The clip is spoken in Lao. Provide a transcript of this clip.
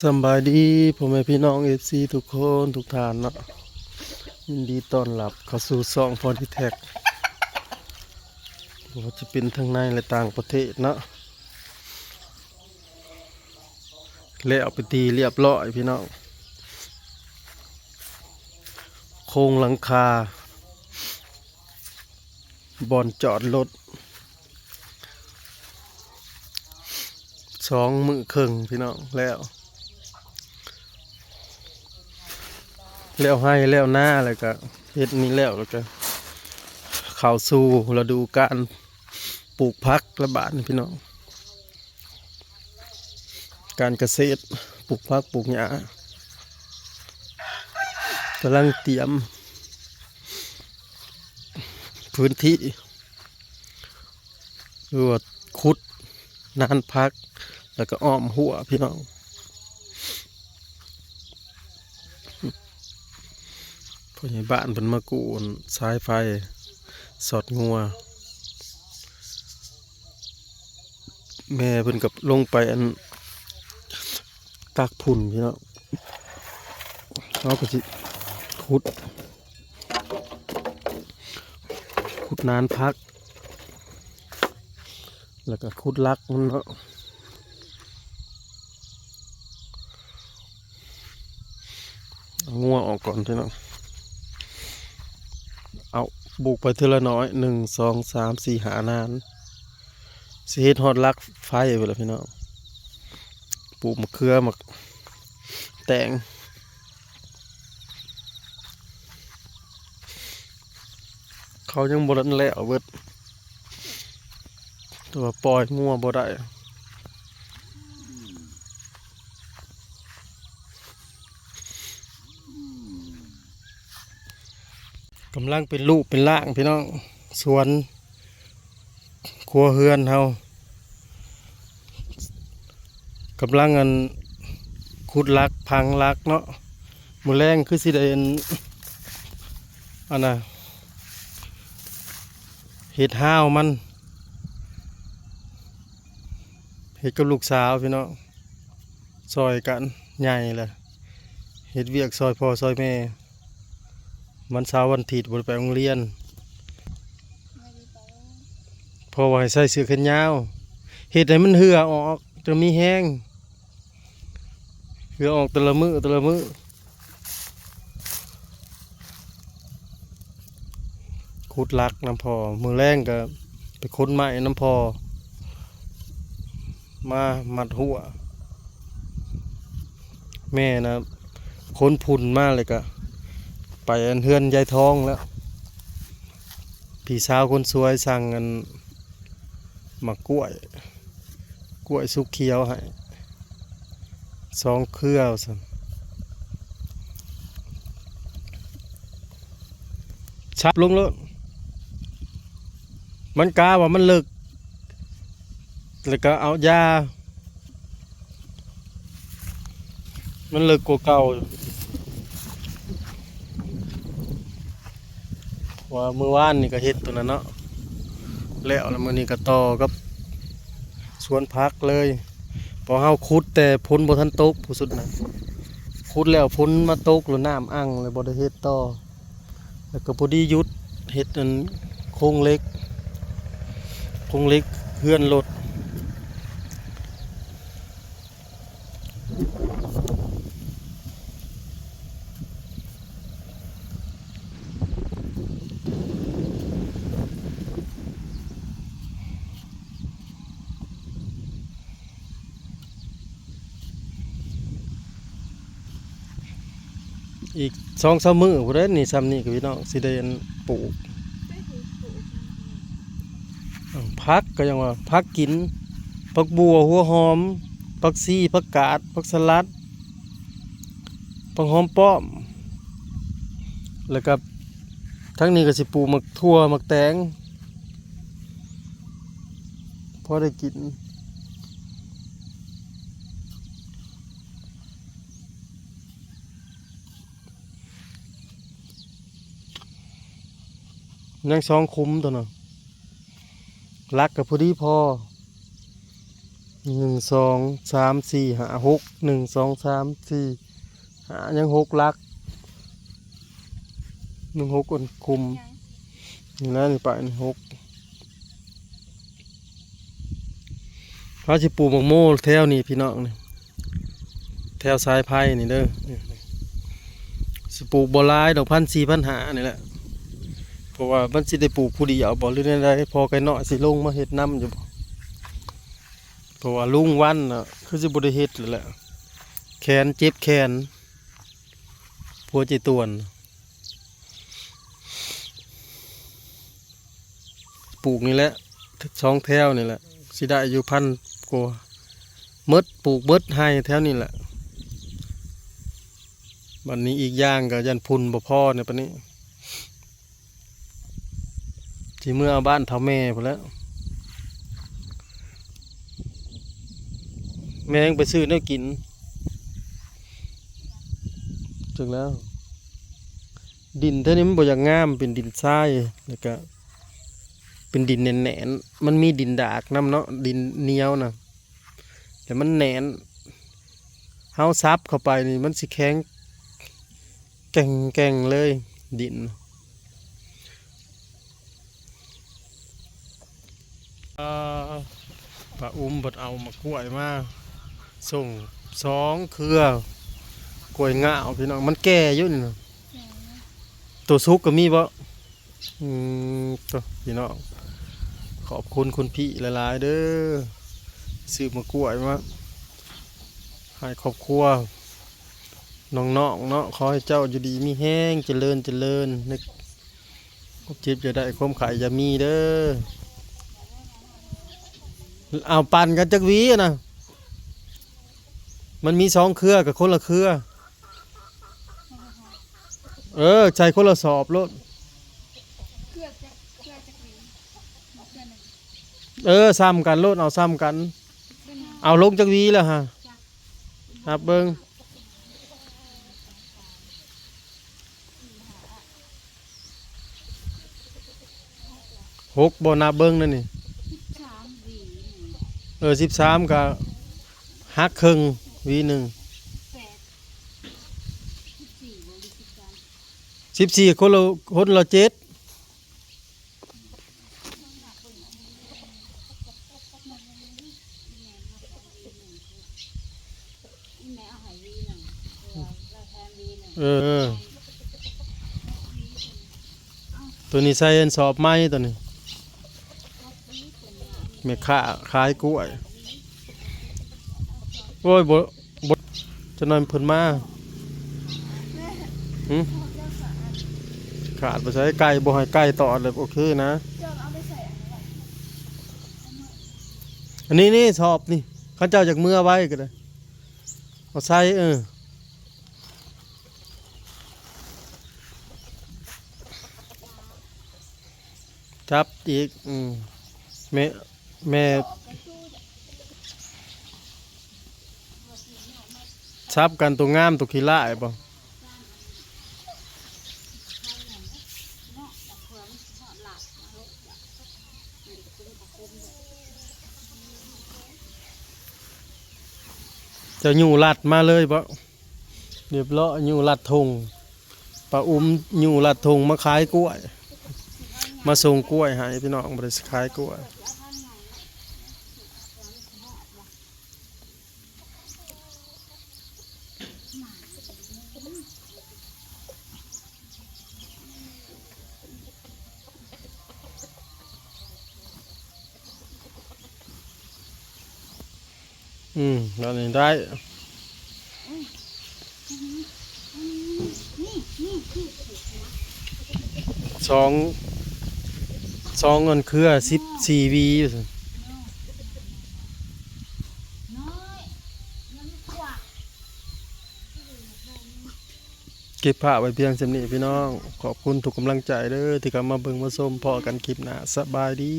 ສຳບາຍດີພໍ່ແມ່ພີ່ນ້ອງ ເອັຟຊີ ທຸກຄົນທຸກທ່ານເນາະ, ຍິນດີຕ້ອນຮັບເຂົ້າສູ່ຊ່ອງ Forty Tech ບໍ່ວ່າຈະເປັນທັງໃນ ແລະ ຕ່າງປະເທດເນາະ. ແລ້ວເປັນທີ່ລຽບຮ້ອຍພີ່ນ້ອງ, ໂຄງຫຼັງຄາ ບ່ອນຈອດລົດ ສອງມື້ເຄິ່ງພີ່ນ້ອງ, ແລ້ວ ແລ້ວໄຮ່ແລ້ວນາ ແລ້ວກະເຮັດນີ້ແລ້ວ ແລ້ວກະເຂົ້າສູ່ລະດູການປູກຜັກລະບາດນີ້ພີ່ນ້ອງ. ການກະເສດ ປູກຜັກປູກຫຍ້າ ກຳລັງຕຽມພື້ນທີ່ ຫຼືວ່າຂຸດນານຜັກ ແລ້ວກໍອ້ອມຮົ້ວພີ່ນ້ອງ. ຜູ້ໃຫຍ່ບ້ານເພິ່ນມາກູ້ສາຍໄຟຊັອດງົວ. ແມ່ເພິ່ນກໍລົງໄປອັນ ຕັກຝຸ່ນພີ່ນ້ອງ. ເຮົາກໍຊິຂຸດ ຂຸດນານຜັກ ແລ້ວກໍຂຸດຫຼັກມັນເນາະ. ເອົາງົວອອກກ່ອນພີ່ນ້ອງ. ເອົາ ປູກໄປເທື່ອລະໜ້ອຍ ໜຶ່ງ ສອງ ສາມ ສີ່ ຫ້າ ນານ. ຊິເຮັດຮອດຫຼັກໄຟພຸ້ນລະພີ່ນ້ອງ. ປູກໝາກເຂືອ ໝາກແຕງ ເຂົາຍັງບໍ່ທັນແລ້ວເບິດ ແຕ່ວ່າປ່ອຍງົວບໍ່ໄດ້. ກຳລັງເປັນຮູບເປັນຮ່າງພີ່ນ້ອງ, ສວນຄົວເຮືອນເຮົາ ກຳລັງອັນ ຂຸດຫຼັກ ຝັງຫຼັກເນາະ. ມື້ແລງຄືຊິໄດ້ອັນ ອັນນະ ເຮັດຮາວມັນ ເຮັດກັບລູກສາວພີ່ນ້ອງ ຊ່ອຍກັນ ໃຫຍ່ແລ້ວ ເຮັດວຽກຊ່ອຍພໍ່ຊ່ອຍແມ່. ວັນເສົາວັນອາທິດບໍ່ໄດ້ໄປໂຮງຮຽນ ເພາະວ່າໃຫ້ໃສ່ເສື້ອແຂນຍາວ ເຮັດໃຫ້ມັນເຫື່ອອອກ ຈັ່ງມີແຮງ ເຫື່ອອອກແຕ່ລະມື້ແຕ່ລະມື້. ຂຸດຫຼັກນຳພໍ່ ມື້ແລງກໍໄປຂົນໄມ້ນຳພໍ່ ມາມັດຮົ້ວ. ແມ່ນະ ຂົນຝຸ່ນມາແລ້ວກະໄປອັນເຮືອນຍາຍທອງແລ້ວ. ພີ່ສາວຄົນສວຍສັ່ງອັນໝາກກ້ວຍ ກ້ວຍສຸກຂຽວໃຫ້ ສອງເຄືອວ່າຊັ້ນ. ສັບລົງໂລດ ມັນກາວ່າມັນເລິກ ແລ້ວກໍເອົາຢາ ມັນເລິກກວ່າເກົ່າ. ວ່າມື້ວານນີ້ກໍເຮັດຕົວນັ້ນເນາະ ແລ້ວ ແລ້ວມື້ນີ້ກໍຕໍ່ກັບສວນຜັກເລີຍ. ເພາະເຮົາຂຸດແຕ່ຝົນບໍ່ທັນຕົກ ຜູ້ສຸດນະ ຂຸດແລ້ວຝົນມາຕົກ ແລ້ວນ້ຳອັ່ງ ແລ້ວບໍ່ໄດ້ເຮັດຕໍ່. ແລ້ວກໍພໍດີຢຸດເຮັດອັນໂຄງເຫຼັກ ໂຄງເຫຼັກເຮືອນລົດ. ອີກສອງສາມມື້ພຸ້ນແຫຼະນີ້ ຊ່ຳນີ້ກໍພີ່ນ້ອງ ຊິໄດ້ອັນປູກ ເອີ ຜັກກໍຍັງວ່າ ຜັກກິນ ຜັກບົ່ວ ຫົວຫອມ ຜັກຊີ ຜັກກາດ ຜັກສະຫຼັດ ຜັກຫອມປ້ອມ ແລ້ວກໍທາງນີ້ກໍຊິປູກໝາກຖົ່ວ ໝາກແຕງ ພໍໄດ້ກິນ. ຍັງສອງຂຸມຕົວນະ ຫຼັກກໍພໍດີພໍ ໜຶ່ງ ສອງ ສາມ ສີ່ ຫ້າ ຫົກ ໜຶ່ງ ສອງ ສາມ ສີ່ ຫ້າ ຍັງຫົກຫຼັກ ຍັງຫົກອັນຄຸມ ນີ້ນະ ນີ້ປາຍນີ້ຫົກ. ເຮົາຊິປູກໝາກໂມແຖວນີ້ພີ່ນ້ອງນີ້ ແຖວສາຍໄຟນີ້ເດີ ຊິປູກບໍ່ຫຼາຍດອກ ພັນສີ່ພັນຫ້ານີ້ແຫຼະ ເພາະວ່າມັນຊິໄດ້ປູກຜູ້ດຽວບໍ່ ຫຼືແນວໃດ ພໍ່ໄກ່ນ້ອຍຊິລົງມາເຮັດນຳຢູ່ບໍ່ ເພາະວ່າລຸງວັນນະ ຄືຊິບໍ່ໄດ້ເຮັດແລ້ວແຫຼະ ແຂນເຈັບແຂນ ຜົວເຈຕ່ວນ. ປູກນີ້ແຫຼະ ສອງແຖວນີ້ແຫຼະ ຊິໄດ້ຢູ່ພັນກວ່າ ໝົດ ປູກເບິດໄຮ່ແຖວນີ້ແຫຼະ. ບັດນີ້ອີກຢ່າງກໍຢ້ານຝຸ່ນບໍ່ພໍໃນປານນີ້ ຊິເມືອເອົາບ້ານເຖົ້າແມ່ພຸ້ນແຫຼະ ແມ່ຍັງໄປຊື້ແນວກິນ ຈັກແລ້ວ. ດິນແຖວນີ້ມັນບໍ່ຢາກງາມ ເປັນດິນຊາຍ ແລ້ວກະເປັນດິນແໜ້ນໆ ມັນມີດິນດາກນຳເນາະ ດິນໜຽວນະ ແລ້ວມັນແໜ້ນ ເຮົາສັບເຂົ້າໄປນີ້ມັນຊິແຂງແກ່ງໆເລີຍດິນ. ອ່າ ປ້າອຸ້ມເພິ່ນເອົາໝາກກ້ວຍມາສົ່ງສອງເຄືອ ກ້ວຍງາວພີ່ນ້ອງ ມັນແກ່ຢູ່ນີ້ນະ ແກ່ຢູ່ ໂຕສຸກກໍມີບໍ່? ອືມ ໂຕ ພີ່ນ້ອງ ຂອບຄຸນຄຸນພີ່ຫຼາຍໆເດີ ຊື້ໝາກກ້ວຍມາໃຫ້ຄອບຄົວ ນ້ອງໆເນາະ ຂໍໃຫ້ເຈົ້າຢູ່ດີມີແຮງ ຈະເລີນ ຈະເລີນ ຄວາມເຈັບຢ່າໄດ້ ຄວາມໄຂ້ຢ່າມີເດີ. ເອົາ ປັ່ນກັນຈັກຫວີນະ ມັນມີສອງເຄືອ ກໍຄົນລະເຄືອ ເອີ ໃສ່ຄົນລະສອບໂລດ ເອີ ສ່ຳກັນໂລດ ເອົາສ່ຳກັນ ເອົາລົງຈັກຫວີແລ້ວຫາ ນັບເບິ່ງ ຫົກບໍ່ ນັບເບິ່ງນັ້ນນີ້ ເອີ ສິບສາມກະຫັກເຄິ່ງຫວີໜຶ່ງ ສິບສີ່ຄົນລະ ຄົນລະເຈັດ ເອີ ໂຕນີ້ໃສ່ອັນສອບໃໝ່ໂຕນີ້ ແມ່ຄ້າຂາຍກ້ວຍ ໂອ້ຍ ບໍ່ ບໍ່ ຈັກໜ່ອຍເພິ່ນມາ ຫຶ ຂາດໄປໃສ ໄກ່ບໍ່ໃຫ້ໄກ່ຕອດແລ້ວ ໂອເຄນະ ອັນນີ້ນີ້ສອບນີ້ ຄັນເຈົ້າຢາກເມືອໄວ້ກໍໄດ້ ເອົາໃສ່ ເອີ ຈັບອີກ ອືມ ແມ່ ແມ່ ສັບກັນ ໂຕງາມ ໂຕຂີ້ຮ້າຍບໍ່? ເຈົ້າຍູ້ລັດມາເລີຍບໍ່? ລຽບຮ້ອຍ ຍູ້ລັດຖົງ ປ້າອຸ້ມຍູ້ລັດຖົງມາຂາຍກ້ວຍ ມາສົ່ງກ້ວຍໃຫ້ພີ່ນ້ອງ ບໍ່ໄດ້ຂາຍກ້ວຍ. ອືມ ອັນນີ້ໄດ້ ສອງ ສອງອັນເຄືອ ສິບສີ່ຫວີ ວ່າຊັ້ນ. ເກັບພາບໄວ້ພຽງສ່ຳນີ້ພີ່ນ້ອງ ຂອບຄຸນທຸກກຳລັງໃຈເດີ ທີ່ເຂົ້າມາເບິ່ງມາຊົມ ພໍ້ກັນຄລິບໜ້າ ສະບາຍດີ.